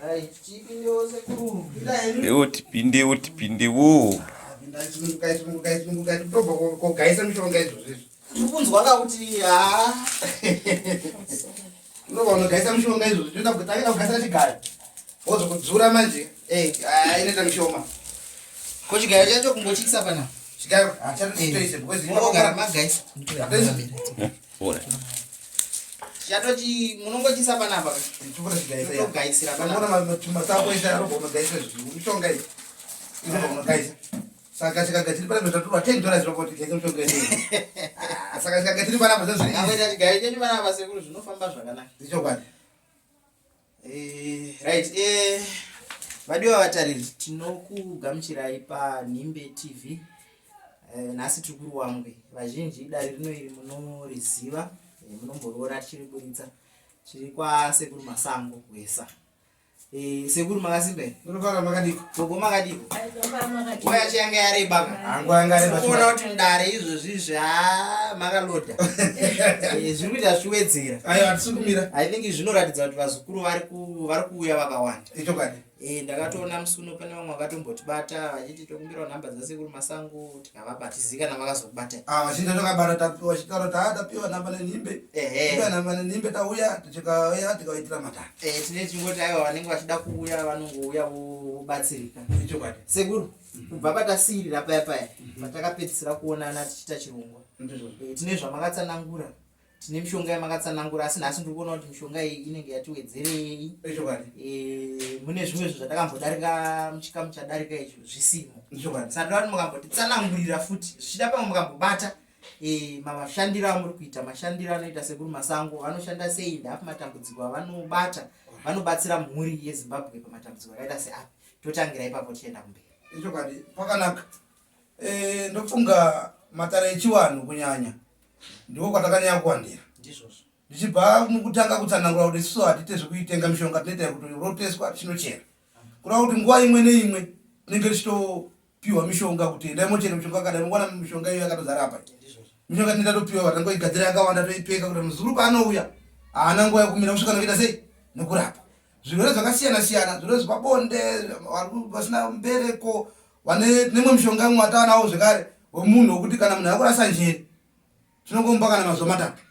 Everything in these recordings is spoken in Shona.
Right, tipindewo sekuru. Ewo tipindewo tipindewo. Pinda sunungukai sunungukai sunungukai tobva kogaisa mishonga izvozvo izvi. Tiri kunzwa ka kuti ha. Unobva unogaisa mishonga izvozvo tinoda kutangira kugaisa chigayo. Wozokudzura manje. Eh, ah inoita mishoma. Ko chigayo chacho kungochiisa pana. Chigayo hachatoise because Munogara magaisa. Alright. Chatochi munongochiisa panapa ka. Chikora chigaisa. Togaisira panapa. Unoona matako ese anobva unogaisa zvinhu. Mishonga iyi. Inobva unogaisa. Saka chikaga chiri panapa zvatorwa $10 papo kuti gaisa mishonga iyi. Ah, Saka chikaga chiri panapa zvazviri. Amweta chigayo chenyu panapa sekuru zvinofamba zvakanaka. Ichokwadi. Right vadiwa vatariri tinokugamuchirai panhimbe tv nhasi tiri kuruwangwe vazhinji dare rino iri munoriziva munomboriona tichiriburitsa tiri kwasekuru masango hwesa sekuru makasimba here Unofara makadiko. gogo makadiko nguva yacho yanga yareba ka Hangu yanga yareba. kuona kuti mudare izvozvi izvi haa makalodha zviri kuita zvichiwedzera Ayo hatisi kumira. I think zvinoratidza kuti vazukuru vari kuuya vakawanda. Ichokwadi. Ndakatoona musi uno pane vamwe vakatombotibata vachiti tokumbirawo nhamba dzasekuru Masango tikavabata tizivi kana vakazokubata. Ah, vazhinji vakabata tapiwa chitauro ta tapiwa nhamba nenhimbe. Ehe. Tapiwa nhamba nenhimbe tauya tichikauya tikaitira matare. Tine chingoti aiwa vanenge vachida kuuya vanongouya vobatsirika. Ichokwadi. Sekuru, kubva patasiirira paya paya patakapedzisira kuonana tichiita chirongwa. Ndizvozvo. Tine zvamakatsanangura tine mishonga yamakatsanangura asi nhasi ndiri kuona kuti mishonga iyi inenge yatiwedzerei. Ichokwadi. Mune zvimwe zvinhu zvatakambodarika muchikamu chadarika icho zvisimo. Ichokwadi. Saka toda kuti mukambotitsanangurira futi zvichida pamwe mukambobata mashandiro amuri kuita mashandiro anoita sekuru Masango vanoshanda sei ndaapi matambudziko avanobata vanobatsira mhuri yeZimbabwe pamatambudziko akaita seapi totangira ipapo tichienda kumberi. Ichokwadi pakanaka. Ndofunga matare echivanhu kunyanya ndiko kwatakanyanya kuwandira. Ndizvozvo. Ndichibva mukutanga kutsanangura kuti isusu hatiite zvekuitenga mishonga tinoita yekutoroteswa tichinochera. Kureva kuti nguva imwe neimwe tinenge tichitopiwa mishonga kuti endai mochera mishonga yakadai mungoona mishonga iyo yakatozara apa. Mishonga tinenge tatopiwa tangoigadzira yakawanda toipeka kuti muzukuru paanouya haana nguva yekumira kusvika nokuita sei nokurapa. Zvirwere zvakasiyana siyana, zvirwere zvepabonde, vasina mbereko, vane nemwe mishonga imwe watanawo zvekare wemunhu wekuti kana munhu akurasa njere tinongomupa kana mazuva matatu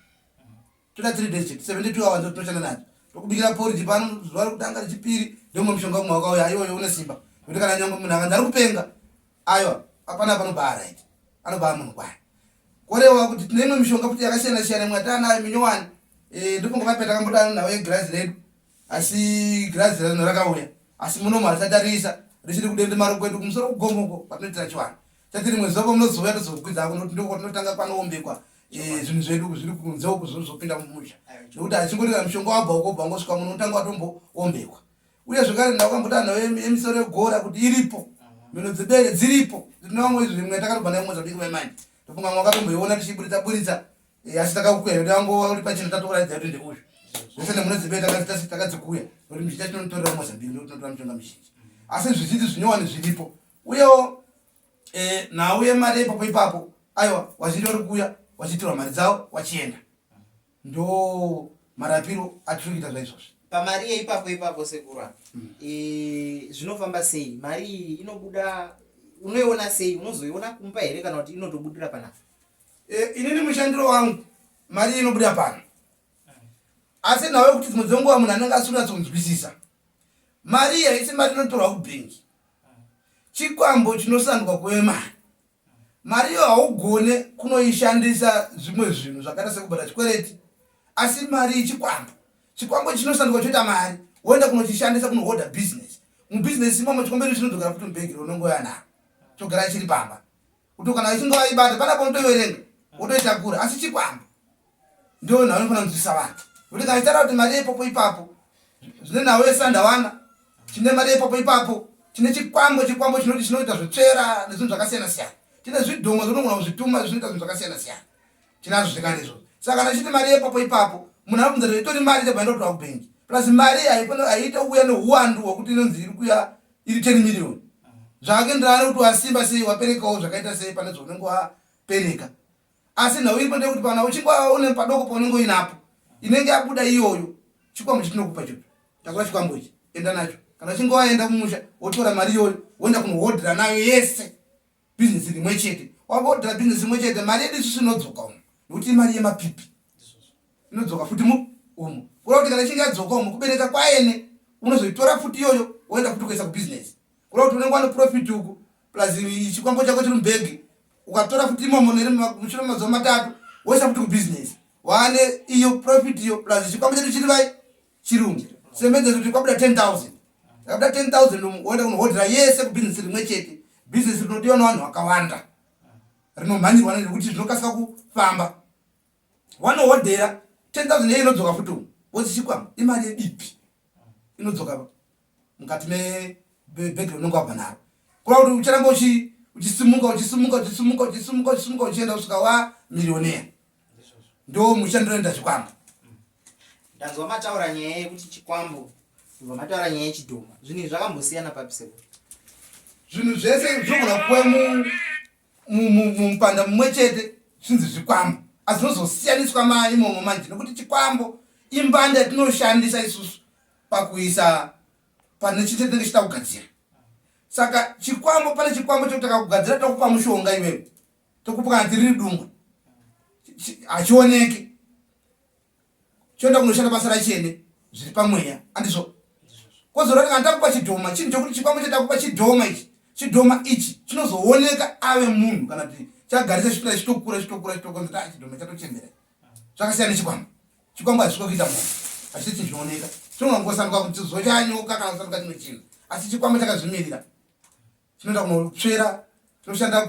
toda 3 days chete 72 hours tinoshanda nadzo tokubikira porridge pano zuva rekutanga rechipiri ndomwe mishonga umwe wakauya iyoyo une simba nekuti kana nyangwe munhu akanzi ari kupenga aiwa hapana panobaa right anobaa munhu kwaye korewa kuti tine imwe mishonga futi yakasiyana siyana imwe yataanayo minyowani ndofunga pape takambodana nawo yegirazi redu asi girazi rino rakauya asi munomu hatichatarisa richiri kudendemaro kwedu kumusoro kugomoko kwatinoitira chivanhu chati rimwe zuva pamunozouya tozokwidza kuno ndiko kwatinotanga panowombekwa zvinhu zvedu zviri kunze uku zvozopinda mumusha nekuti hachingori kana mushonga wabva uko ubva ngosvika muno unotanga watombowombekwa uye zvekare ndakambotana nayo yemisoro yegora kuti iripo mhino dzebere dziripo tine vamwe zvimwe takarobva nayo mozambique maimanje ndofunga vamwe vakatomboiona tichiburitsa buritsa asi takakuya nekuti angova uri pachena tatokuratidza kuti ndeuyu zvese nemhino dzebere takadzikuya nekuti mizhinji tinotorera mozambique nekuti tinotora mishonga mizhinji asi zvizhinji zvinyowani zviripo uyewo nhau yemari ipapo ipapo aiwa vazhinji vari kuuya vachiitirwa mari dzavo vachienda ndo marapiro atiri kuita zvaizvozvi. Pamari yeipapo ipapo sekuru apa zvinofamba sei mari iyi inobuda unoiona sei unozoiona kumba here kana kuti inotobudira panapa? Inini mushandiro wangu mari iyi inobuda pano asi nhau yekuti dzimwe dzenguva munhu anenge asiri kunyatsonzwisisa mari iyi haisi mari inotorwa kubhengi chikwambo chinosandwa kuve mari mari iyo haugone kunoishandisa zvimwe zvinhu zvakaita sekubhadhara chikwereti asi mari iyi chikwambo chikwambo chinosandwa choita mari woenda kunochishandisa kunohodha business mubusiness imomo chikwambo icho chinodzokera futi mubhengi raunongoya naro chogara chiri pamba kuti kana uchinge waibata pana paunotoiverenga wotoitakura asi chikwambo ndo nhau inofanira kunzwisisa vanhu kuti kana ichitaura kuti mari yepapo ipapo zvine nhau yesandawana tine mari yepapo ipapo tine chikwambo chikwambo chinoti chinoita zvitsvera nezvinhu zvakasiyana siyana tine zvidhoma zvinogona kuzvituma zvinoita zvinhu zvakasiyana siyana tinazvo zvekare izvozvo saka kana chiti mari yepapo ipapo munhu anobvunza kuti itori mari chabva indotora kubhengi plus mari haiite kuuya neuwandu hwekuti inonzi iri kuya iri 10 million zvakaenderana nekuti wasimba sei waperekawo zvakaita sei pane zvaunenge wapereka asi nhau iripo ndeyekuti pana uchinge une padoko paunenge uinapo inenge yabuda iyoyo chikwambo chatinokupa ichocho takura chikwambo ichi. enda nacho. Kana uchinge waenda kumusha wotora mari iyoyo woenda kunohodhera nayo yese bhizinesi rimwe chete. Wahodhera bhizinesi rimwe chete, mari yedu isusu inodzoka umu nekuti imari yemapipi inodzoka futi mu umu. Kureva kuti kana ichinge yadzoka umu kubereka kwaene unozoitora futi iyoyo woenda futi kuisa kubhizinesi. Kureva kuti unenge wane profit uku plus chikwambo chako chiri mubhegi ukatora futi imomo mushure memazuva matatu woisa futi kubhizinesi wane iyo profit iyo plus chikwambo chedu chiri vai chirungu semedze kuti kwabuda 10000 yakabuda 10000 umu woenda kunohodhera yese kubhizinesi rimwe chete bhizinesi rinodiwa nevanhu vakawanda rinomhanyirwa nekuti zvinokasika kufamba wanohodhera 10000 yeye inodzoka futi umu wozi chikwambo imari yebipi inodzoka mukati mebhegi raunenge wabva naro kureva kuti ucharamba uchisimuka uchisimuka uchisimuka uchisimuka uchisimuka uchienda kusvika wa millionaire ndo mushandiro chikwambo. Ndanzwa mataura nyaya yekuti chikwambo, ndobva mataura nyaya yechidhoma. Zvinhu izvi zvakambosiyana papi sekuru? Zvinhu zvese zvinogona kuva mumupanda mumwe chete zvinzi zvikwambo, asi zvinozosiyaniswa maimomo manje nekuti chikwambo imbanda yatinoshandisa isusu pakuisa pane chinhu chatinenge chida kugadzira. Saka chikwambo, pane chikwambo chekuti takakugadzira takupa mushonga iwewe, tokupa kana tiriri dungwe hachioneki, choenda kunoshanda basa rachene zviri pamweya, andizvo? Kozorati kana takupa chidhoma, chinhu chekuti chikwambo chatakupa chidhoma ichi, chidhoma ichi chinozooneka ave munhu kana kuti chagarisa chitokura chitokura chitokura chitokura ah, chidhoma chatochembera. Zvakasiyana nechikwambo. Chikwambo hazvisiko kuita munhu, hachisi chinhu chinooneka, chinogona kungosanduka kuti zochanyoka kana kusanduka chimwe chinhu, asi chikwambo chakazvimirira, chinoenda kunotsvera, chinoshanda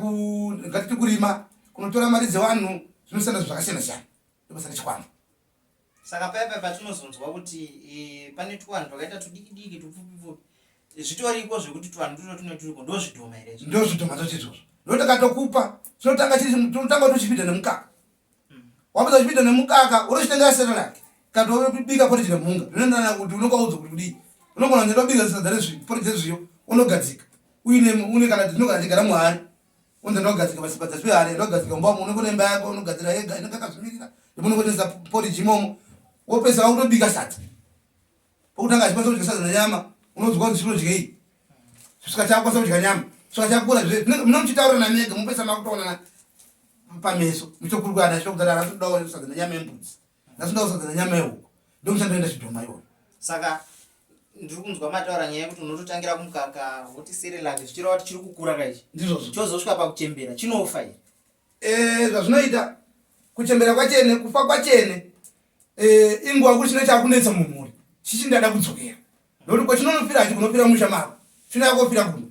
ngatiti kurima, kunotora mari dzevanhu, zvinoshanda zvakasiyana siyana, ndobasa rechikwambo. Saka paya paya patinozonzwa kuti pane tuvanhu twakaita tudiki diki tupfupi pfupi, zvitoriko zvekuti tuvanhu tuto tune turiko, ndozvidhoma here izvo? Ndozvidhoma zvacho izvozvo. Ndotakatokupa chinotanga chiri tinotanga tochipinda nemukaka. Wapedza kuchipinda nemukaka unochitengera Cerelac kana wobika porridge remhunga, zvinoenderana kuti unonga waudzwa kuti kudii. Unogona kunge ndobika sadza porridge rezviyo unogadzika uine une kana kuti tinogara chigara muhari unzi ndogadzika pasi pehari, ndogadzika mumba umo, unenge une imba yako unogadzira yega inenge yakazvimirira, unongotengesa porridge imomo, wopedza wakutobika sadza. Pokutanga achikwanisa kudya sadza nenyama, unonzwa kuti chinodyei kusvika chakukwanisa kudya nyama, kusvika chakura muna muchitaurana mega, mopesa makutoonana pameso muchitokurukana chitokudza nhasi ndodawo sadza nenyama yembudzi, nhasi ndodawo sadza nenyama yehuku, ndomuchandoenda chidhoma iwoyo. Saka ndiri kunzwa mataura nyaya yekuti unototangira kumukaka woti Cerelac, zvichireva kuti chiri kukura kaichi, ndizvozvo chozosvika pakuchembera chinofa here? Zvazvinoita kuchembera kwachene, kufa kwachene inguva kuti chine chakunetsa mumhuri chichindada kudzokera, nokuti kwachinonofira hachigonofira musha mako, chinouya kofira kuno,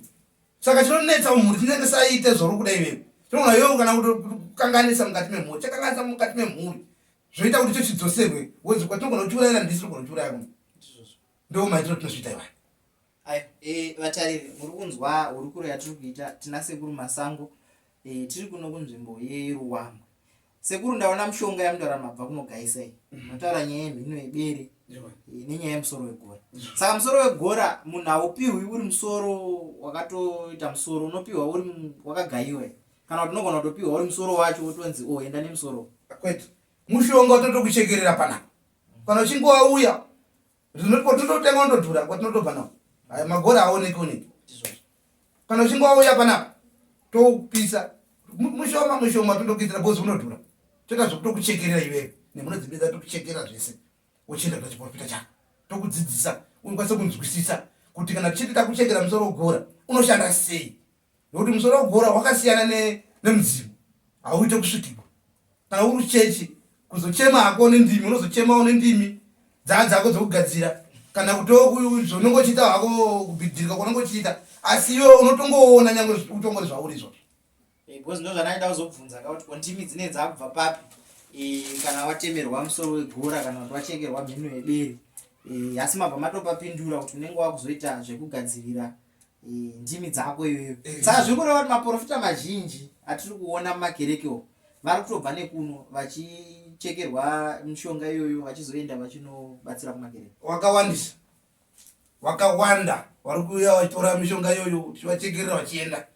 saka chinonetsa mumhuri chinenge saite zvauri kuda iwewe, chinogona iwewe kana kukanganisa mukati memhuri, chakanganisa mukati memhuri zvoita kuti chochidzoserwe wonzi kwatinogona kuchiurayira ndisi tinogona kuchiuraya kuno. Ndo maitiro tinozviita iwayo. Ayo, vatariri muri kunzwa hurukuro yatiri kuita tina Sekuru Masango. Tiri kuno kunzvimbo yeRuwangwe. Sekuru, ndaona mushonga yamunotaura mabva kunogaisa iyi. Munotaura nyaya yemhino yebere nenyaya yemusoro wegora. Saka musoro wegora munhu haupihwi uri musoro wakatoita musoro, unopiwa uri wakagaiwa here? Kana kuti unogona kutopiwa uri musoro wacho wotonzi o enda nemusoro? Kwete, mushonga utotokuchekerera panapa kana uchinge wauya kwatinototenga unotodhura kwatinotobva nawo, aya magora aoneki oneki. Kana uchinge wauya panapa toupisa mushoma mushoma tondokuitira bhozi unodhura, toita zvekutokuchekerera iwewe nemhuno dzimbiza, tokuchekerera zvese, wochienda kuita chiprofita chako, tokudzidzisa unokwanisa kunzwisisa kuti kana tichiti takuchekera musoro wegora unoshanda sei, nekuti musoro wegora wakasiyana nemudzimu, hauite kusvikirwa. Kana uri chechi kuzochema hako nendimi, unozochemawo nendimi dzaa dzako dzokugadzira kana kuti zvaunenge uchiita hako kubhidhirika kwaunenge uchiita, asi iwe unotongoona nyange utongori zvauri izvozvo. Because ndo zvandaida kuzobvunza ka kuti ko ndimi dzinenge dzakubva papi kana watemerwa musoro wegora kana kuti wachekerwa mhino yebere, asi mabva matopapindura kuti unenge wakuzoita zvekugadzirira ndimi dzako iyoyo. Saka zviri kureva kuti maprofita mazhinji atiri kuona mumakereke umu vari kutobva nekuno vachichekerwa mishonga iyoyo vachizoenda vachinobatsira kumakereke. Wakawandisa, wakawanda vari kuuya vachitora mishonga iyoyo tichivachekerera vachienda,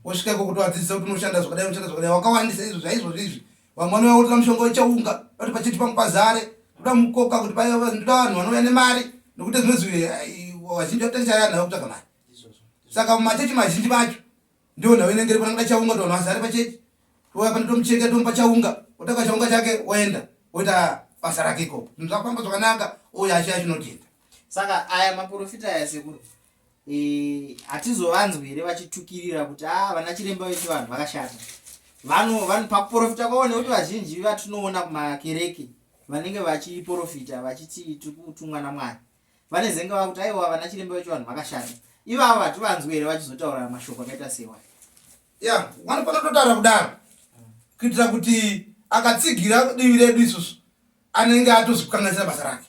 wosvika iko kuti vadzidzisa kuti unoshanda zvakadai, unoshanda zvakadai. Wakawandisa izvo zvaizvozvo izvi. Vamwe vanouya votora mushonga wechaunga vati pachechi pangu pazare, ndoda mukoka kuti ndoda vanhu vanouya nemari, nekuti zvinozwi vazhinji vatachaya nhau kutsvaga mari. Saka mumachechi mazhinji vacho ndiyo nhau inenge iri panangoda chaunga kuti vanhu vazare pachechi. Touya pano tomucheka tomupa chaunga, otaka chaunga chake oenda oita basa rake ikoko. Zvinhu zvakufamba zvakanaka uye achiya chinotenda. Saka aya maprofita aya sekuru eh, hatizovanzwi here vachitukirira kuti a ah, vana chiremba vechivanhu vakashata vano vanhu pakuprofita kwavo nekuti vazhinji vatinoona kumakereke vanenge vachiprofita vachiti tiri kutumwa namwari vanezenge vakuti aiwa vana chiremba vechivanhu vakashata ivavo hativanzwi here vachizotaura mashoko akaita sewa ya vanofanira kutotaura kudaro kuitira kuti akatsigira divi redu isusu anenge atozokanganisira basa rake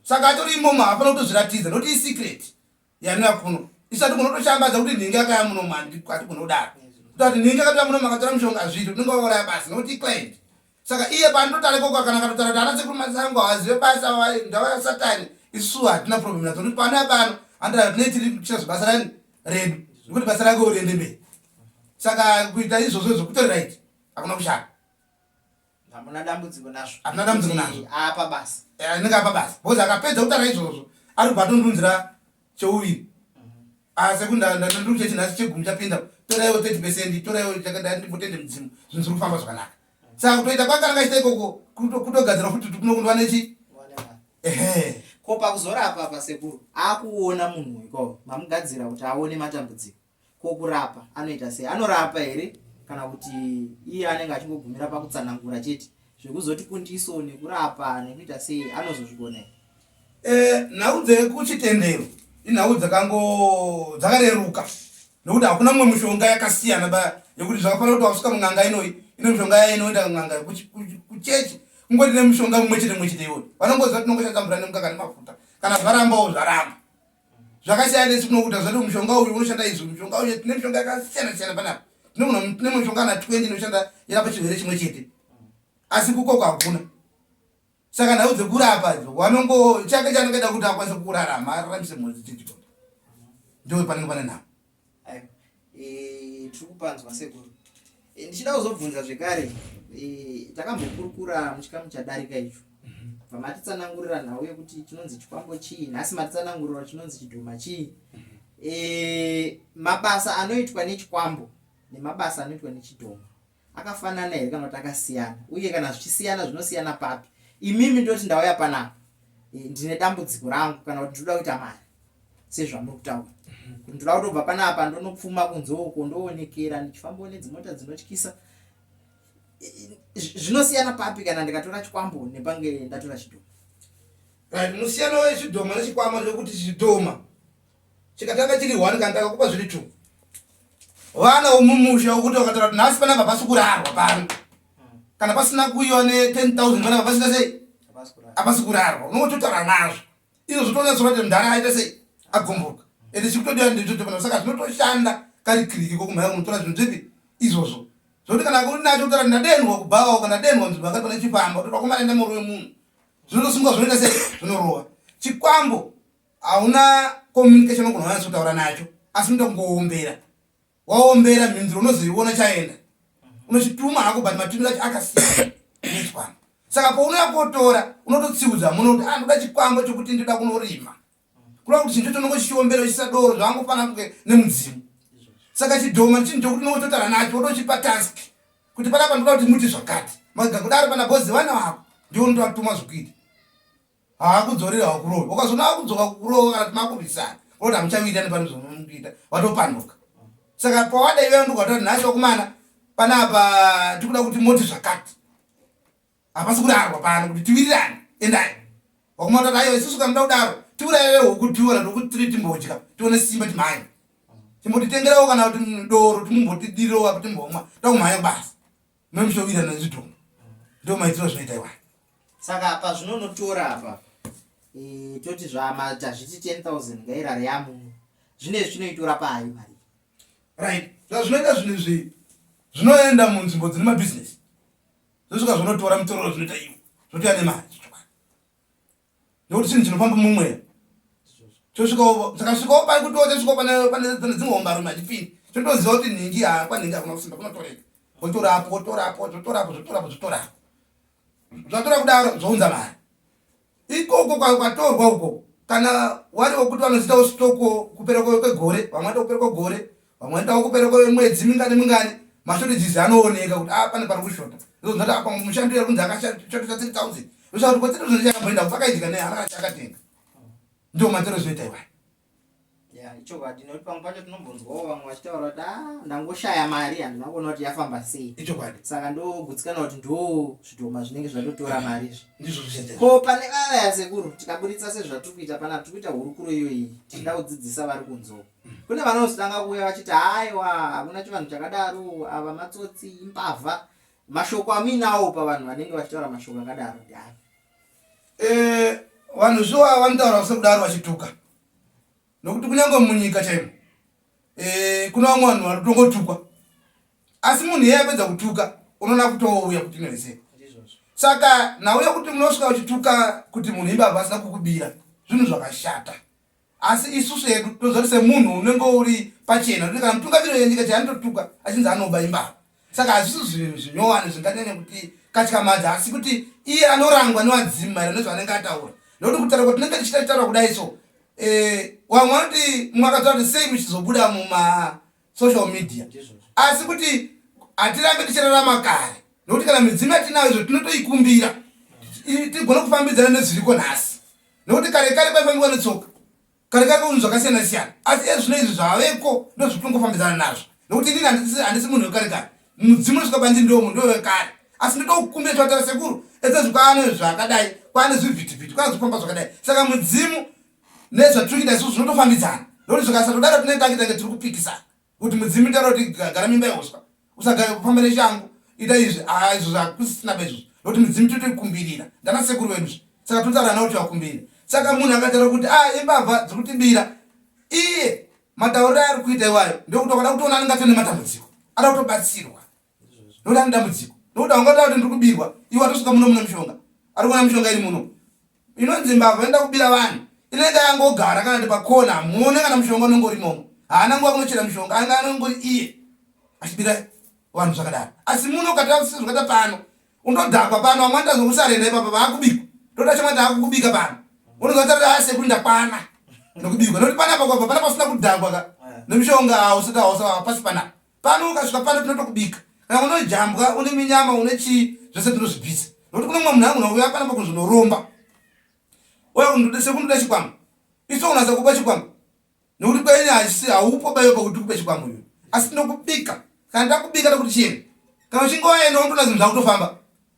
saka atori imomo haafanira kutozviratidza nokuti isecret yanouya kuno isu hatigona kutoshambadza kuti nhingi akaya munomu hatigona kudaro kuta kuti nhingi akatoya munomu akatora mushonga hazviiti unenge wauraya basa nokuti iclient saka iye paanototara ikoko kana akatotaura kuti ana sekuru masango havazive basa ndava yasatani isu hatina problem nadzo nokuti paanouya pano anotaura tine tiri kuchira zvebasa rani redu nokuti basa rake riende mberi saka kuita izvozvo izvo kutori right hakuna kushata Hamuna dambudziko nazvo. Hamuna dambudziko nazvo. Apa basa. Eh, anenge apa basa. Because akapedza kutaura izvozvo, ari kubva atondunzira cheuviri. Asi kunda ndiri kuchechi nhasi chegumi chapinda. Toraiwo 30%, toraiwo chakadai ndimbotende mudzimu. Zvinhu zviri kufamba zvakanaka. Saka kutoita kwake anenge achiita ikoko kutogadzira futi kuti kunokundwa nechi? Ehe. Ko pakuzorapa apa sekuru akuona munhu ikoko mamugadzira kuti aone matambudziko. Ko kurapa anoita sei? Anorapa here kana kuti iye anenge achingogumira pakutsanangura chete? Zvekuzoti kundiso nekurapa nekuita sei anozozvigona here? Eh, nhau dzekuchitendero inhau dzakango dzakareruka nekuti hakuna mumwe mishonga yakasiyana ba yekuti zvakafanira kuti wasvika mun'anga inoyi ine mishonga yayo inoenda kun'anga kuchechi kungoti nemishonga mumwe chete mumwe chete iyoyo vanongoziva tinongoshandisa mvura nemukaka nemafuta kana zvarambawo zvaramba Zvakasiyana nesu kunokuta zvati mushonga uyu unoshanda izvi, mushonga uyu tine mishonga yakasiyana siyana panapa. Tine mishonga na 20 inoshanda irapa chirwere chimwe chete. Asi kukoko hakuna. Saka nhau dzekurapa idzo wanongo chake chaanenge kuti akwanise kurarama araramise mhuri dzichidyi. Ndiwo panenge pane nhau. Aiwa. E, tiri kupanzwa sekuru. E, ndichida kuzobvunza zvekare e, takambokurukura muchikamu chadarika icho bva matitsanangurira nhau yekuti chinonzi chikwambo chii nhasi matitsanangurira chinonzi chidhoma chii e, mabasa anoitwa nechikwambo nemabasa anoitwa nechidhoma akafanana here kana kuti akasiyana uye kana zvichisiyana zvinosiyana papi imimi ndoti ndauya panapa e, ndine dambudziko rangu kana kuti ndinoda kuita mari sezvamuri kutaura kuti ndoda kutobva panapa ndonopfuma kunze uko ndoonekera ndichifambawo nedzimota dzinotyisa zvinosiyana papi kana ndikatora chikwambo nepange ndatora chidhoma right musiyano wechidhoma nechikwambo ndekuti chidhoma chikatanga chiri one kana takakupa zviri two vana womumusha wokuti wakataura kuti nhasi panapa pasi kurarwa pano kana pasina kuiwa ne 10000 panapa pasina sei hapasi kurarwa unongototaura nazvo izvo zvotonyatsoona kuti mudhara aita sei agumbuka ende chikutodiwa ndechotopana saka zvinotoshanda kari kiriki kokumhaya kunotora zvinhu zvipi izvozvo zvokuti kana unacho kutaura ndadenhwa kubhawa kana ndadenhwa nzvimbo yakati pane chifamba kuti vakomana enda murume munhu zvinotosungwa zvinoita sei zvinorova chikwambo hauna communication unogona kunyatsotaura nacho asi unoita kungoombera waombera mhinduro unozoiona chaenda unochituma hako but matumiro acho akasiyana nechikwambo saka paunouya kotora unototsiudza muno kuti ah ndoda chikwambo chokuti ndoda kunorima kureva kuti chinhu chocho unonge chichiombera uchisa doro zvaangofanira kunge nemudzimu saka chidhoma chinhu chokuti unonge uchitotaura nacho wotochipa task kuti panapa ndoda kuti muti zvakati maga kudaro pana bhozi vana vako ndiwo unotovatuma zvekuita Haakudzoreri hakurovi. Ukazoona akudzoka kukurova kana kuti makurwisana, unoti hamuchawirirani pane zvamunoita, watopanduka. Saka pawada iwewe ndikutaura nhasi vakomana panapa tikuda kuti moti zvakati. Hapasi kurarwa pano kuti tiwirirane. Endai. Vakomana tati aiwa isusu kana muda kudaro tiurayire huku tiona huku tiri timbodya tione simba timhanye. Timbotitengerawo kana kuti doro timumbotidirirewo apo timbomwa takumhanya kubasa. Memuchowirana nezvidhoma. Ndo maitiro zvinoita iwaya. Saka pazvinonotora apa e, toti zvama tazviti 10000 ngairare yamuno. Zvine zvinoitora payi mari. Right. Zvazvinoita zvinhu izvi zvinoenda munzvimbo dzine mabusiness. Zvosvika zvonotora mitororo zvinoita iwo. Zvotoya nemari zvochokwadi. Nekuti chinhu chinofamba mumweya. Chosvikawo chakasvikawo pai kuti chasvikawo pane pane pane dzimwe hombarume hachipindi. Chotoziva kuti nhingi haa kwanhingi hakuna kusimba kunotoreka. Wotorapo wotorapo zvotorapo zvotorapo zvotorapo. Zvatora kudaro zvounza mari. Ikoko kwatorwa uko. Kana wari wekuti vanozoitawo stoko kupera kwegore, vamwe vanoita kupera kwegore, vamwe vanoitawo kupera kwemwedzi mingani mingani, mashortages anooneka kuti ah pane pari kushota. Ndozvati apa mushandi ari kunzi akashotesa 3000. Ndosaka kuti 3000 chakamboenda kwakaitika nei, haana kana chaakatenga. Ndiwo matero zvinoita iwayo. Ya, ichokwadi nekuti pamwe pacho tinombonzwawo vamwe vachitaura kuti ah ndangoshaya mari handina kuona kuti yafamba sei. Ichokwadi. Saka ndogutsikana kuti ndo zvidhoma zvinenge zvatotora mari izvi. Ndizvo zvichete. Ko pane vaya sekuru tikaburitsa sezvatiri kuita pana tiri kuita hurukuro iyoyi tichida kudzidzisa vari kunze uko. Kune vanozotanga kuuya vachiti haiwa hakuna chivanhu chakadaro ava matsotsi imbavha. Mashoko amuinawo pavanhu vanenge vachitaura mashoko akadaro ndeapi? Eh, vanhu shuwa vanotaura sekudaro vachituka. Nokuti kunyange munyika chaimo eh, kuna vamwe vanhu vari kutongotukwa asi munhu iye apedza kutuka unoona kutouya kuti inoise. Saka nhau yekuti munosvika uchituka kuti munhu imbavha asina kukubira zvinhu zvakashata. Asi isusu hedu toziva kuti semunhu unenge uri pachena kuti kana mutungamiri wenyika chaiye anototuka achinzi anoba imbavha. Saka hazvisi zvinhu zvinyowani zvinganyanya kuti katyamadza asi kuti iye anorangwa nevadzimu maererano nezvaanenge ataura. Nekuti kutaura kwatinenge tichiita tichitaura kudai so eh, vamwe vanoti mumwe akataura kuti sei muchizobuda muma social media asi kuti hatirambe tichirarama kare nekuti kana midzimu yatinayo izvo tinotoikumbira tigone kufambidzana nezviriko nhasi nekuti kare kare kwaifambiwa netsoka kare kare kunhu zvakasiyana siyana asi ezvino izvi zvaveko ndozvitingofambidzana nazvo nekuti inini handisi munhu wekare kare mudzimu unosvika pandiri ndiwo munhu wekare asi ndotokukumbira chivatara sekuru ezvezvi kwaane zvakadai kwaane zvivhitivhiti kwaane zvifamba zvakadai saka mudzimu nezvatiri kuita isusu zvinotofambidzana nekuti zvikasatodaro tinenge tange tange tiri kupikisana kuti mudzimu taura kuti gara mimba yeuswa usagara kufamba neshangu ita izvi haa izvo zvakusisina ba izvozvo nokuti midzimu totoikumbirira ndana sekuru vedu zve saka totaura navo tivakumbirira saka munhu akataura kuti a ah, imbavha dziri kutibira iye matauriro aari kuita iwayo ndokuti wakada kutoona anenge atone matambudziko ada kutobatsirwa nokuti ane dambudziko nokuti haungataura kuti ndiri kubirwa iwe watosvika muno mune mushonga ari kuona mishonga iri muno Inonzi mbavha inoda kubira vanhu inenge yangogara kana kuti pakona hamuone kana mushonga unenge uri imomo haana nguva kunochera mushonga anenge anongori iye achibira vanhu zvakadaro asi muno ukataazvakaita pano undodhakwa pano vamwe vanoita zvekusarenda ipapa vaakubikwa toda chamati akukubika pano unozotarira asekuru ndakwana nokubikwa nokuti panapa kwabva pana pasina kudhakwa ka nemishonga hausati hausa pasi panapa Pano ukasvika pano tinotokubika. Kana unojambwa, une minyama, une chii, zvese tinozvibvisa. Nokuti kune mumwe munhu anogona kuuya panapa kuzonoromba. Ouya kundoda sekundoda chikwama. Isu unasa kupa chikwama. Nokuti kwenyu haisi haupo baiwa pakuti tikupe chikwama uyu. Asi tinokubika. Kana takubika tokuti chienda. Kana uchinge waenda unotoona zvinhu zvakutofamba.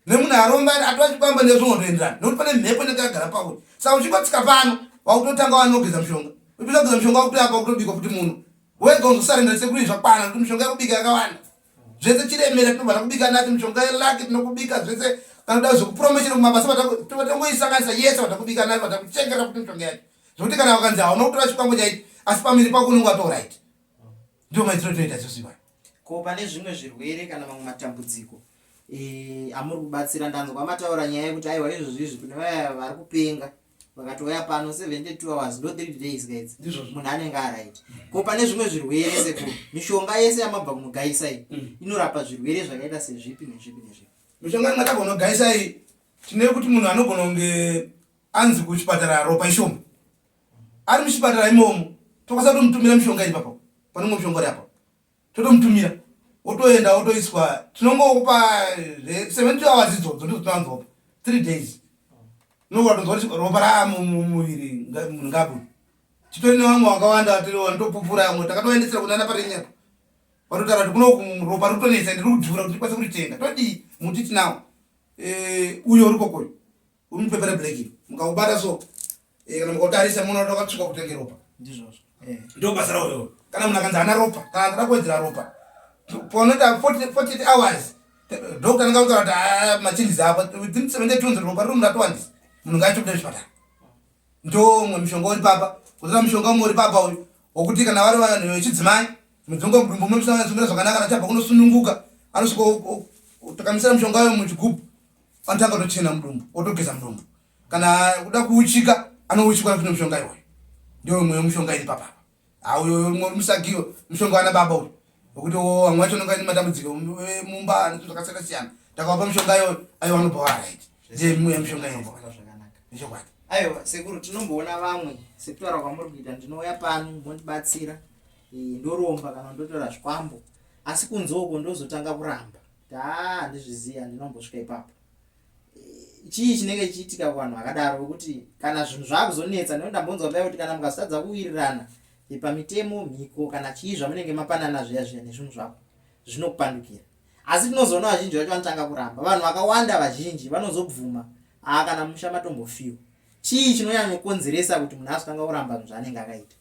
Nemunhu aromba atova chikwambo nezvinotoenderana. Nokuti pane mhepo inenge yakagara pauri. Saka uchingotsika pano wakutotanga wanogeza mushonga. Uchipedza kugeza mushonga wakutoya apa kutobikwa futi muno. Wega uzosarenda sekuru zvakwana nekuti mishonga yekubika yakawanda. Zvese chiremera tinobva takubika nacho mishonga yelaki tinokubika zvese kana kuda zvekupromesheni kumabasa vatangoisanganisa yese vatakubika nayo vatakuchengera kuti mishonga yacho. Zvekuti kana vakanzi hauna kutora chikwambo chaiti asi pamiri pako unenge watoraiti. Ndiyo maitiro toita isusu iwayo. Ko pane zvimwe zvirwere kana mamwe matambudziko eh, amuri kubatsira ndanzwa mataura nyaya yekuti aiwa izvozvi izvi kune vaya vari kupenga vakatouya pano 72 hours ndo 3 days guys munhu anenge aright ko pane zvimwe zvirwere sekuru mishonga yese yamabva kunogaisa iyi mm. inorapa zvirwere zvakaita sezvipi nezvipi nezvipi mishonga yamatabva kunogaisa iyi tine kuti munhu anogona kunge anzi kuchipatara ropa ishoma ari muchipatara imomo tokwanisa kutomutumira mishonga iri papo pane umwe mushonga uri apo totomutumira wotoenda wotoiswa tinongokupa 72 hours idzodzo ndidzo tinowanzopa 3 days nokuvatonzwa kuti ropa raamumuviri munhu ngaabude titori nevamwe vakawanda vanotopupura vamwe takatovaendesera kunana parenyapa vatotaura kuti kunoku ropa rikutonetsa ndiri kudhura kuti ndikwanise kuritenga todii muti tinawo eh, uyo uri kokoyo uri mupepa reblack iri mukaubata so eh, kana mukautarisa munoona kuti wakatsvuka kutenge ropa ndizvozvo eh. ndo basa rawo iroro kana munhu akanzi haana ropa kana akada kuwedzera ropa panoita 48 hours doctor anenge akutaura kuti ah, machinjisi apa within 72 ropa riri munhu atowandisa munhu ngaachobuda muchipatara ndo umwe mishonga uri papa kuzoita mishonga umwe uri papa uyu wokuti kana vari vanhu vechidzimai mudzonga mudumbu munomusangana zvakanaka kana chabva kunosununguka anosvika takamisira mishonga uyo muchigubhu anotanga kutochena mudumbu otogeza mudumbu kana kuda kuuchika anouchikwa nekuti mishonga iwoyo ndiyo imwe yemushonga iri papapa auyo umwe uri musagiyo mushonga wana baba uyu wekuti vamwe vacho unonga ine matambudziko mumba nezvinhu zvakasiyana siyana takavapa mishonga iyoyo aiwa anobva waraiti ndiyo imwe yemishonga iri nechokwadi. Aiwa sekuru, tinomboona vamwe sekutaura kwamuri kuita, ndinouya pano mondibatsira, ndoromba kana ndotora zvikwambo, asi kunze uko ndozotanga kuramba kuti haa handizvizivi, handinombosvika ipapo. Chii chinenge chichiitika kuvanhu vakadaro vekuti kana zvinhu zvakuzonetsa? Nekuti ndambonzwa paya kuti kana mukazotadza kuwirirana pamitemo, mhiko kana chii zvamunenge mapanana zviya zviya nezvinhu zvako zvinokupandukira, asi tinozoona vazhinji vacho vanotanga kuramba. Vanhu vakawanda vazhinji vanozobvuma aa kana musha matombofiwa. Chii chinonyanyokonzeresa kuti munhu azotanga kuramba zvinhu zvaanenge akaita?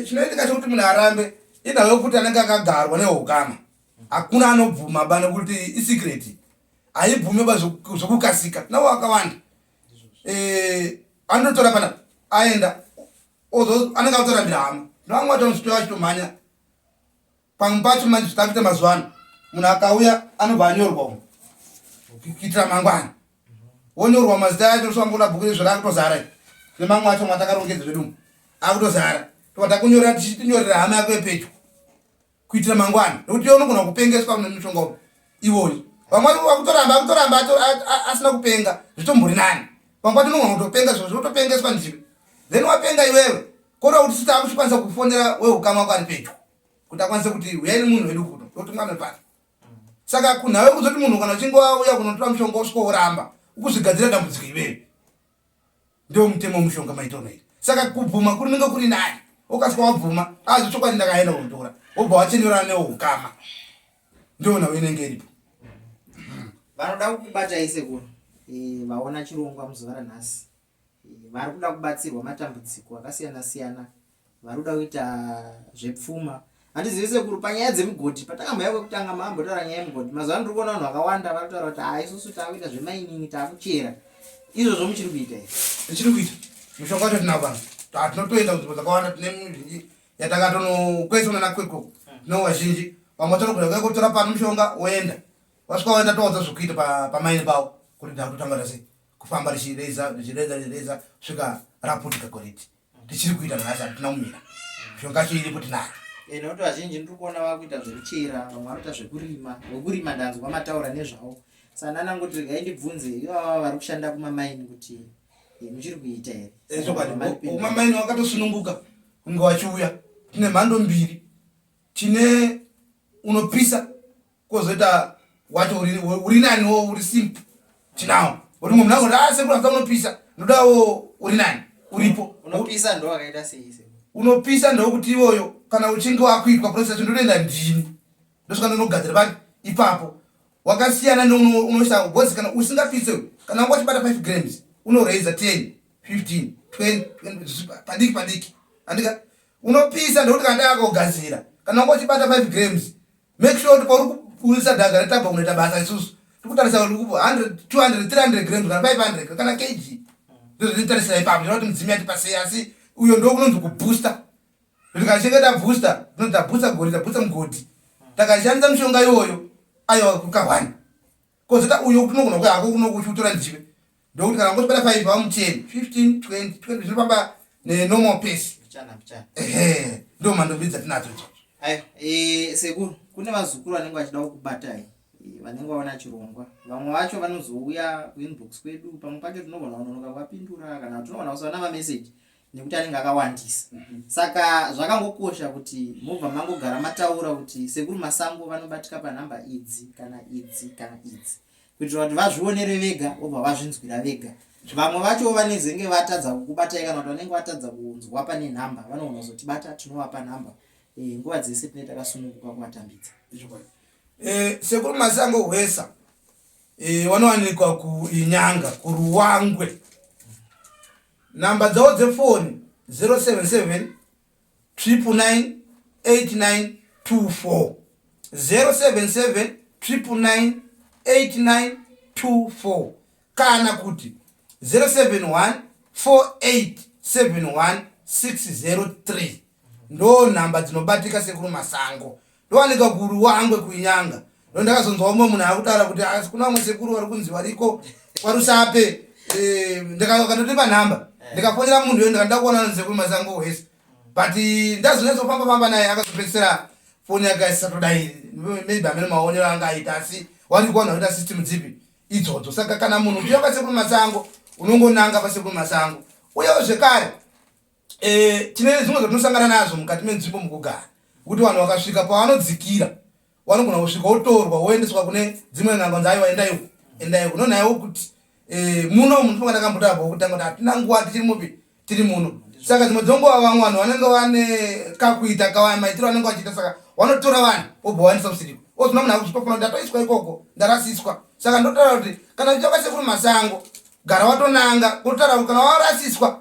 Chinoitika chekuti munhu arambe inhau yekuti anenge akagarwa neukama. Hakuna anobvuma ba nekuti isecret, haibvume ba zvokukasika. Tinavo vakawanda, anotora pana aenda ozo anenge atorambira hama. Nevamwe vacho vanosvika vachitomhanya pamwe pacho. Manje zvitakuita mazuva ano, munhu akauya anobva anyorwa umu kuitira mangwana, wonyorwa mazita acho osvambona bhuku izvo rakutozara nemamwe acho mwatakarongedza zvedu umu akutozara. Tobva takunyorera tichitinyorera hama yako yepedyo kuitira mangwana, nekuti iwe unogona kupengeswa nemishonga umu iwoyi. Vamwe vacho vakutoramba, akutoramba asina kupenga, zvitombori nani. Pamwe pacho unogona kutopenga, zviro zvinotopengeswa ndiwe, then wapenga iwewe kora kuti sita akuchikwanisa kufonera weukama wako ari pedyo kuti akwanise kuti uyai nemunhu wedu kuno, tokuti mwana pano. Saka kunhau yekuzoti munhu kana uchinge wauya kunotora mushonga usvika woramba, ukuzvigadzira dambudziko iwewe. Ndo mutemo wemushonga maita unoita. Saka kubvuma kurinenge kuri nani, ukasvika wabvuma azvo chokwadi ndakaenda kunotora, wobva wachenurana neweukama. Ndo nhau inenge iripo. Vanoda kukubatai sekuru, vaona chirongwa muzuva ranhasi, vari kuda kubatsirwa matambudziko akasiyana siyana, vari kuda kuita zvepfuma. Handizivi sekuru, panyaya dzemigodhi patakambouya kwekutanga maambotaura nyaya yemigodhi. Mazuva ano ndiri kuona vanhu vakawanda vari kutaura kuti haa isusu taakuita zvemainini, taakuchera. Izvozvo muchiri kuita here? Tichiri kuita. Mishonga wacho tinawo pano. Tinotoenda kunzvimbo dzakawanda, tine mizhinji yatakatonokwesa nana kweko. Tino vazhinji vamwe vatonogona kuuya kutora pano mushonga, woenda, wasvika waenda, towadza zvokuita pamaini pavo kuti ndakutotanga sei kufamba richireza richireza richireza kusvika raputika goridhe. Tichiri kuita nhasi, hatina kumira, mishonga yacho iripo, tinayo. Nekuti vazhinji ndiri kuona vakuita zvekuchera, vamwe vanoita zvekurima. Wekurima ndanzwa mataura nezvavo, saka ndanangoti regai ndibvunze ivava vari kushanda kumamaini kuti muchiri kuita here? Chokwadi, kumamaini wakatosununguka kunge wachiuya. Tine mhando mbiri, tine unopisa, kwozoita wacho uri naniwo, uri simple, tinawo. Kuti mumwe munhu angoti a sekuru asa unopisa, ndodawo uri nani, uripo. Unopisa ndo wakaita sei sekuru? Unopisa ndokuti iwoyo kana uchinge wakuitwa process, ndotoenda ndini ndosvika ndonogadzira pari ipapo. Wakasiyana neunoisa because kana usingapise, kana wanga uchibata 5 grams, unoraisa 10, 15, 20, 20 padiki padiki, andika. Unopisa ndokuti kana ndakugadzira, kana wanga uchibata 5 grams, make sure kuti pauri kuburisa dhaga retabva kunoita basa, isusu tikutarisa kuti 100, 200, 300 grams kana 500 kana kg, ndozvinotarisira ipapo. Zvinoda kuti mudzimu yati pasei, asi uyo ndo kunonzi kubooster. Kuti kana tichinge tabooster, tinonzi tabooster goridhe, tabooster mugodhi, takashandisa mishonga iwoyo, aiwa, kukahwani. Kozoita uyo tinogona kuya hako kuno kuchiutora ndiwe, ndokuti kana ngosipata 5 vamu 10, 15, 20, 20, zvinofamba nenormal pace. Mbichana mbichana. Ehe, ndo mhando mbiri dzatinadzo idzodzo. Aiwa, sekuru, kune vazukuru vanenge vachida kukubatai, vanenge vaona chirongwa. Vamwe vacho vanozouya kuinbox kwedu, pamwe pacho tinogona kunonoka kuvapindura kana tinogona kusaona mameseji nekuti anenge akawandisa. Saka zvakangokosha kuti mobva mangogara mataura kuti sekuru Masango vanobatika panhamba idzi kana idzi kana idzi, kuitira kuti vazvionere vega, vobva vazvinzwira vega. Vamwe vacho vanezenge vatadza kukubatai kana kuti vanenge vatadza kunzwa pane nhamba, vanogona kuzotibata, tinovapa nhamba. Nguva dzese tinenge takasununguka kuvatambidza. Sekuru Masango Hwesa vanowanikwa kuInyanga, kuRuwangwe. Nhamba dzavo dzefoni 077 999 8924, 077 999 8924, kana kuti 071 4871 603. Ndo nhamba dzinobatika sekuru Masango. Ndowanika kuRuwangwe, kuInyanga. Ndo ndakazonzwa umwe munhu akutaura kuti asi kuna vamwe sekuru vari kunzi variko kwaRusape. Ndakatotipa nhamba, ndikafonera munhu iyoyo, ndikandida kuona sekuru Masango wese, but ndazonyatsofamba famba naye, akazopedzisira foni yake aisatodai. Maybe amene maonero anga aita, asi wari kuona kuita system dzipi idzodzo. Saka kana munhu uchiuya kwasekuru Masango, Unongonanga pasekuru Masango. Uyewo zvekare e, tine zvimwe zvatinosangana nazvo mukati menzvimbo mukugara, kuti vanhu vakasvika pavanodzikira vanogona kusvika wotorwa woendeswa kune dzimwe n'anga kunzi aiwa endai uko endai uko nonhaiwo kuti e, muno munofunga ndakambotaurwa kutanga kuti hatina nguva tichiri mupi tiri muno. Saka dzimwe dzenguva vamwe vanhu vanenge vane kakuita kava maitiro vanenge vachiita, saka vanotora vanhu wobva waendesa kusiriko, ozona munhu akuzvipafona kuti ndatoiswa ikoko, ndarasiswa. Saka ndotaura kuti kana uchiva sekuru Masango, gara watonanga kutotaura kuti kana warasiswa,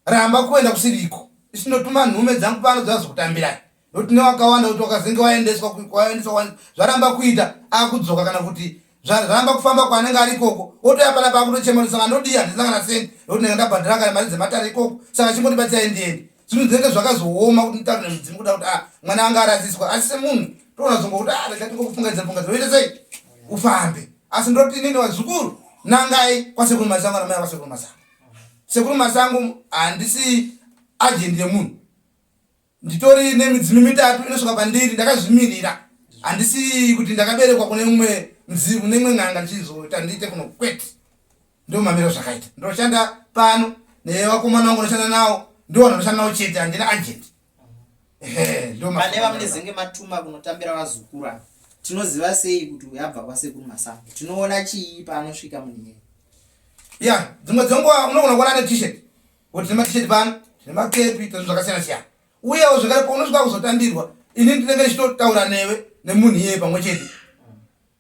ramba kuenda kusiriko. Isinotuma nhume dzangu pano dzazokutambirai, nokuti nevakawanda kuti wakazenge waendeswa kwaendeswa, zvaramba kuita, akudzoka, kana kuti zvaramba kufamba kwaanenge ari ikoko, otoya panapa akutochema kuti saka ndodii, handisina kana sendi, nokuti ndenge ndabhadhara kana mari dzematare ikoko, saka chingondibatsirai ndiende. Zvinhu zvinenge zvakazooma kuti nditaure nemudzimu kuda kuti ah, mwana anga arasiswa, asi semunhu toona zongo kuti ah, rega tingokufungaidza fungaidza uite sei ufambe. Asi ndoti inini, vazukuru, nangai kwasekuru Masango namai kwasekuru Masango. Sekuru Masango handisi ajendi yemunhu, nditori nemidzimu mitatu inosvika pandiri ndakazvimirira. Handisi kuti ndakaberekwa kune umwe mudzimu neimwe n'anga ndichizoita ndiite kuno, kwete. Ndo mamiro zvakaita. Ndoshanda pano nevakomana vangu ndoshanda nawo, ndo vanhu ndoshanda nawo chete, handina agent. Pane vamunezenge matuma kunotambira vazukuru ava, tinoziva sei kuti uyu abva kwasekuru Masango? Tinoona chii paanosvika munhu iyeye? Ya, dzimwe dzenguva unogona kuona neT-shirt, kuti tine maT-shirt pano, tine makepi, tine zvakasiyana siyana. Uyewo zvekare paunosvika kuzotambirwa, ini ndinenge ndichitotaura newe nemunhu iyeye pamwe chete,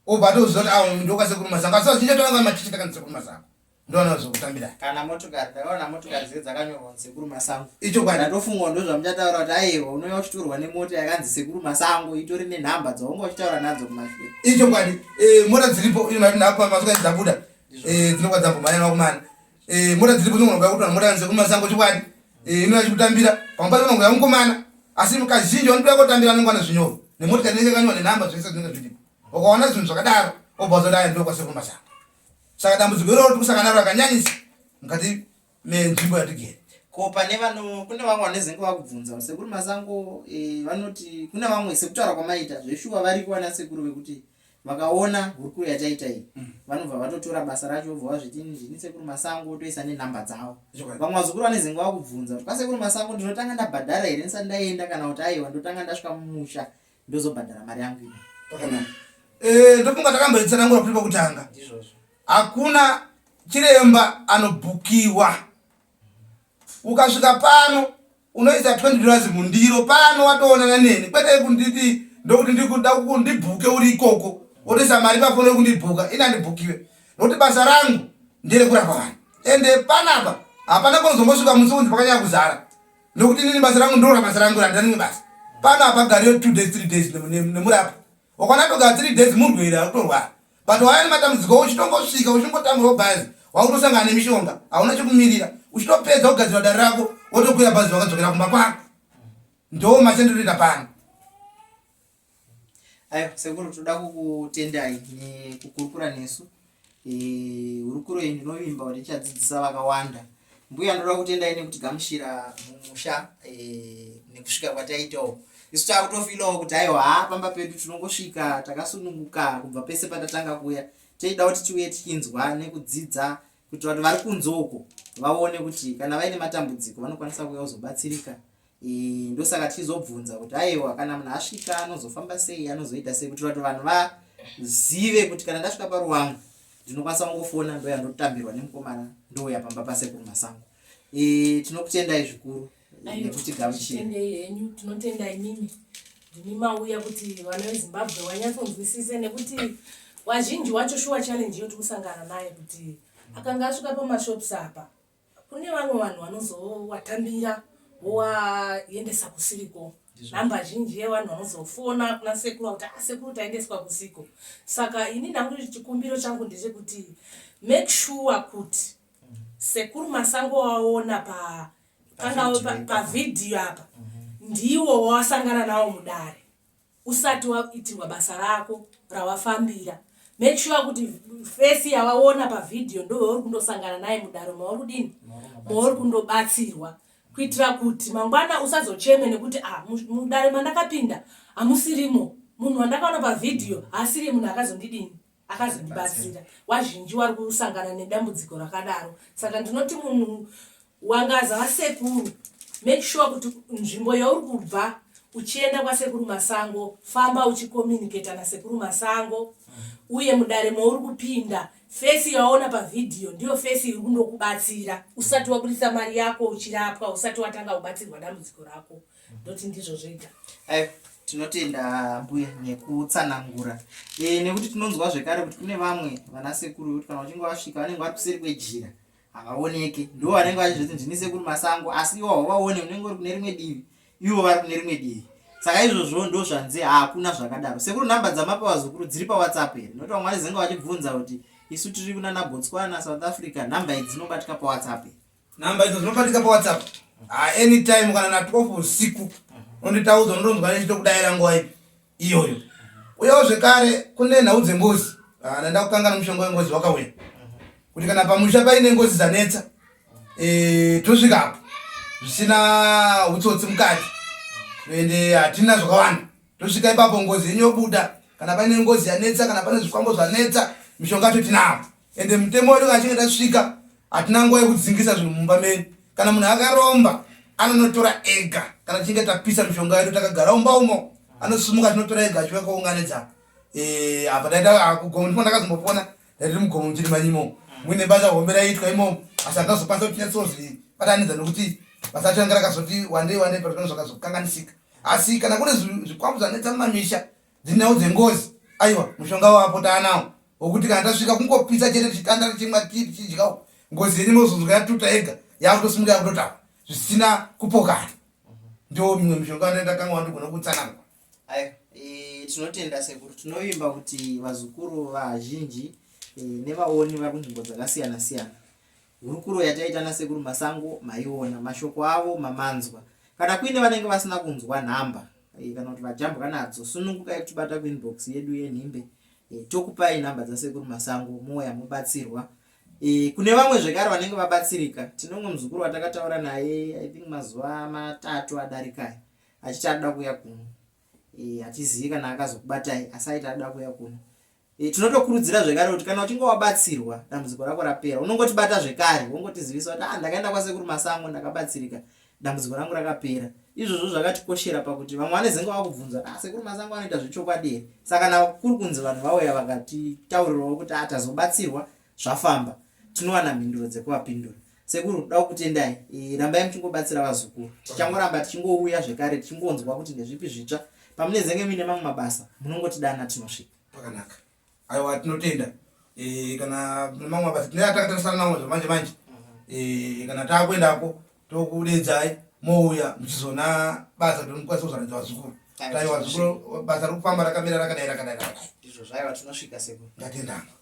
obva atoziva kuti awo ndokwasekuru Masango. Asi vazhinji vatonanga maT-shirt akanzi Sekuru Masango, ndovanozokutambirai. Kana motokari, ndakaona motokari dzinge dzakanyorwa kuti Sekuru Masango. Ichokwadi. Ndatofunga ndo zvamuchataura kuti aiwa, unouya uchitorwa nemota yakanzi Sekuru Masango, itori nenhamba dzaunga uchitaura nadzo kumashure. Ichokwadi. Mota dziripo nhapa masuka dzabuda, dzinokwa dzambomhanya vakomana. Mota dziripo, dzinogona kuuya kutora mota yanzi Sekuru Masango. Chokwadi, inouya ichikutambira. Pamwe pacho vanongoya mukomana, asi kazhinji vanotouya kotambira vanenge vane zvinyorwa nemotikari inenge yakanyorwa nenhamba, zvese zvinenge zviripo. Ukaona zvinhu zvakadaro, obva wazoti aya ndo kwasekuru Masango. Saka dambudziko iroro tiri kusangana naro rakanyanyisa mukati menzvimbo yatigere. Ko pane vano kune vamwe vanezenge vakubvunza kuti Sekuru Masango vanoti kune vamwe, sekutaura kwamaita zveshuwa, variko vana sekuru vekuti vakaona hurukuro yataita iyi, vanobva vatotora basa racho, vobva vazviti ndini Sekuru Masango, votoisa nenhamba dzavo. Vamwe vazukuru vanezenge vakubvunza kuti kwasekuru Masango ndinotanga ndabhadhara here ndisati ndaenda, kana kuti aiwa, ndotanga ndasvika mumusha ndozobhadhara mari yangu ino? Pakanaka. Ndofunga takamboitsanangura kuti pakutanga Ndizvozvo. Hakuna chiremba anobhukiwa. Ukasvika pano unoisa $20 mundiro pano, watoonana neni, kwete kunditi ndokuti ndikuda kundibhuke uri ikoko, wotoisa mari pafoni yekundibhuka. Ini handibhukiwe, nokuti basa rangu nderekurapa vanhu, ende panapa hapana kunozombosvika musi kunzi pakanyanya kuzara, nokuti inini basa rangu ndorora basa rangu, handina rimwe basa pano. Hapagariyo 2 days, 3 days nemurapa. Wakwana togara 3 days, murwere ari kutorwara, but wauya nematambudziko, uchitongosvika uchingotamburawo bhazi, wautosangana nemishonga, hauna chekumirira, uchitopedza kugadzira dare rako, wotokwira bhazi, wakadzokera kumba kwako. Ndo mashandiro pano. Aiwa sekuru, toda kukutendai nekukurukura nesu. Hurukuro iyi ndinovimba kuti ichadzidzisa vakawanda. Mbuya, ndoda kutendai nekutigamuchira mumusha nekusvika kwataitawo. Isu takutofilawo kuti aiwa, ha, pamba pedu tinongosvika takasununguka. Kubva pese patatanga kuuya teida kuti tiuye tichinzwa nekudzidza, kuitira kuti vari kunze uko vaone kuti kana vaine matambudziko vanokwanisa kuuya kuzobatsirika. Ndosaka tichizobvunza kuti aiwa, kana munhu asvika anozofamba sei, anozoita sei, kuitira kuti vanhu vazive kuti kana ndasvika paruwangu ndinokwanisa kungofona, ndoya ndotambirwa nemukomana, ndouya pamba pasekuru Masango. Tinokutendai zvikuru nekutigamuchira. Tendei henyu, tinotenda imimi, ndimi mauya kuti vana veZimbabwe vanyatsonzwisise, nekuti vazhinji wacho shuwa challenge iyo tikusangana nayo kuti akanga asvika pamashops apa, kune vamwe vanhu vanozowatambira vowaendesa kusiriko. Nhamba zhinji yevanhu vanozofona kuna sekuru kuti ah, sekuru, taendeswa kusiko. Saka ini nangu chikumbiro changu ndechekuti make sure kuti Sekuru Masango waona pa pangave pavhidhiyo apa ndiwo wawasangana nawo mudare usati waitirwa basa rako rawafambira. Make sure kuti face yawaona pavhidhiyo ndo wauri kundosangana naye mudare mauri kudini, mauri kundobatsirwa, kuitira kuti mangwana usazocheme nekuti ah, mudare mandakapinda hamusirimo munhu wandakaona pavhidhiyo, haasiri munhu akazondidini. Akazondibatsira. Wazhinji wari kusangana nedambudziko rakadaro. Saka ndinoti munhu wangaza vasekuru, make sure kuti nzvimbo yauri kubva uchienda kwasekuru Masango, famba uchicommunicata nasekuru Masango, uye mudare mauri kupinda, fesi yawaona pavhidhiyo ndiyo fesi iri kundokubatsira usati wabudisa mari yako uchirapwa, usati watanga kubatsirwa dambudziko rako. Ndoti ndizvo zvega. Aiwa, tinotenda mbuya nekutsanangura e, nekuti tinonzwa zvekare kuti kune vamwe vanasekuru vekuti kana vachinge vasvika vanenge vari kuseri kwejira havaoneke, ndo vanenge vachizvoti ndini sekuru Masango, asi iwo hauvaone, unenge uri kune rimwe divi, ivo vari kune rimwe divi. Saka izvozvo ndo zvanzi hakuna zvakadaro. Sekuru, nhamba dzamapa vazukuru dziri paWhatsApp here? Nokuti vamwe vanenge vachibvunza kuti isu tiri kunana Botswana, South Africa, nhamba idzi dzinobatika paWhatsApp here? Nhamba idzo dzinobatika paWhatsApp. Ah, anytime kana na 12 usiku unonditaudza, unondonzwa nechitokudaira nguva ipi iyoyo. Uyewo zvekare kune nhau dzengozi. Ah, ndanda kukangana mushonga wengozi wakauya kuti kana pamusha paine ngozi dzanetsa, tosvika apo zvisina utsotsi mukati, ende hatina zvakawanda, tosvika ipapo ngozi yenyu yobuda. Kana paine ngozi yanetsa, kana pane zvikwambo zvanetsa, mishonga yacho tinawo. Ende mutemo wedu, kana achinge tasvika, hatina nguva yekudzingisa zvinhu mumba menyu. Kana munhu akaromba anonotora ega. Kana tichinge tapisa mishonga yedu takagara umba umo, anosumuka achinotora ega achiuya kounganidza. Apa ndaita kugomo, ndipo ndakazombopona ndaitiri mugomo muchiri manyimo muine basa hombe raiitwa imomo, asi handazokwanisa kuti tinyatsozvibatanidza nekuti basa racho ranga rakazoti wandei wandei, pazvino zvakazokanganisika. Asi kana kune zvikwambo zvanetsa mumamisha, dzinhau dzengozi, aiwa, mushonga wapo taanawo wokuti kana tasvika kungopisa chete, tichitanda, tichimwa tii, tichidyawo, ngozi yenyu inozonzwa yatuta ega, yakutosimuka, yakutotaura zvisina kupokana. Ndo mimwe mishonga ndakanga wandigona kutsanangura. Aiwa, tinotenda sekuru. Tinovimba kuti vazukuru vazhinji nevaoni vari kunzvimbo dzakasiyana siyana, hurukuro yataita nasekuru Masango maiona, mashoko avo mamanzwa. Kana kuine vanenge vasina kunzwa nhamba kana kuti vajambwa nadzo, sunungukai kutibata kuinbox yedu yeNhimbe, tokupai nhamba dzasekuru Masango, mouya mobatsirwa. Kune vamwe zvekare vanenge vabatsirika, tine umwe muzukuru watakataura naye, I think mazuva 3 adarikaya, achiti anoda kuuya kuno. Hatizivi kana akazokubatai, asi aiti anoda kuuya kuno. Tinotokurudzira zvekare kuti kana uchinge wabatsirwa, dambudziko rako rapera, unongotibata zvekare wongotizivisa kuti ah, ndakaenda kwasekuru Masango, ndakabatsirika, dambudziko rangu rakapera. Izvozvo zvakatikoshera pakuti vamwe vanezenge vakubvunza, ah, sekuru Masango vanoita zvechokwadi here? Saka kana kuri kunzi vanhu vauya vakatitaurirawo kuti ah, tazobatsirwa, zvafamba, tinowana mhinduro dzekuvapindura. Sekuru, da kukutendai. Rambai muchingobatsira vazukuru. Tichangoramba tichingouya zvekare tichingonzwa kuti ndezvipi zvitsva. Pamunezenge muine mamwe mabasa, munongotidana, tinosvika. Pakanaka. Aiwa, tinotenda. Kana mamwe mabasa tine atakatarisana nawo zvamanje manje, kana taakuendako tokudedzai, mouya muchizoona basa kuti mukwanise kuzoratidza vazukuru. Aiwa, vazukuru, basa riri kufamba rakamira rakadai rakadai rakadai. Ndizvo zvaiwa, tinosvika sekuru. Ndatendanga.